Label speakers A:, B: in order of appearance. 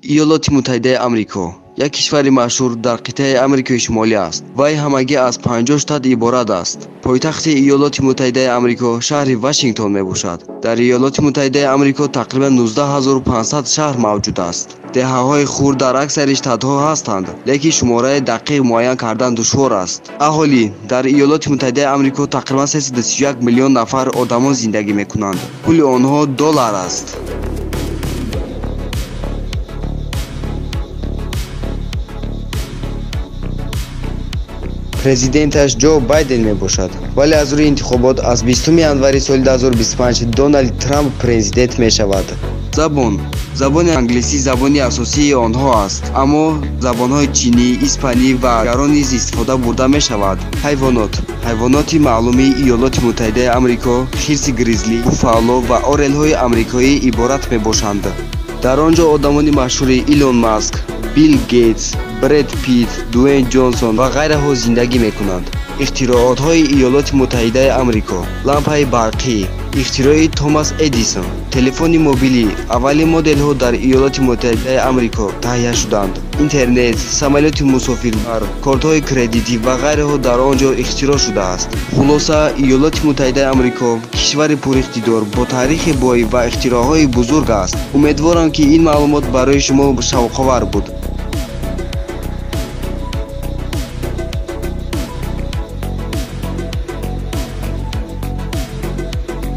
A: Иёлоти Муттаҳидаи Амрико як кишвари машҳур дар қитъаи Амрикои Шимолӣ аст. Вай ҳамагӣ аз 50 штат иборат аст. Пойтахти Иёлоти Муттаҳидаи Амрико шаҳри Вашингтон мебошад. Дар Иёлоти Муттаҳидаи Амрико тақрибан 19500 шаҳр мавҷуд аст. Деҳаҳои хурд дар аксари штатҳо ҳастанд, лекин шумораи дақиқ муайян кардан душвор аст. Аҳолӣ дар Иёлоти Муттаҳидаи Амрико тақрибан 331 миллион нафар одамон зиндагӣ мекунанд. Пули онҳо доллар аст. Президенташ Ҷо Байден мебошад, вале аз рӯи интихобот аз 20 январи соли 2025 Доналд Трамп президент мешавад. Забон. Забони англисӣ забони асосии онҳо аст, аммо забонҳои чинӣ, испанӣ ва дигарон низ истифода бурда мешавад. Ҳайвонот. Ҳайвоноти маълуми Иёлоти Муттаҳидаи Амрико хирси гризли, буффало ва орелҳои амрикоӣ иборат мебошанд. Дар он ҷо одамони машҳури Илон Маск, Билл Гейтс, Брэд Питт, Дуэйн Ҷонсон ва ғайраҳо зиндагӣ мекунанд. Ихтироотҳои Иёлоти Муттаҳидаи Амрико: лампаи барқӣ, ихтирои Томас Эдисон, телефони мобилӣ, аввалин моделҳо дар Иёлоти Муттаҳидаи Амрико таҳия шуданд. Интернет, самолёти мусофирбар, кортҳои кредитӣ ва ғайраҳо дар он ҷо ихтироъ шудааст. Хулоса, Иёлоти Муттаҳидаи Амрико кишвари пуриқтидор бо таърихи бой ва ихтироъҳои бузург аст. Умедворам, ки ин маълумот барои шумо шавқовар буд.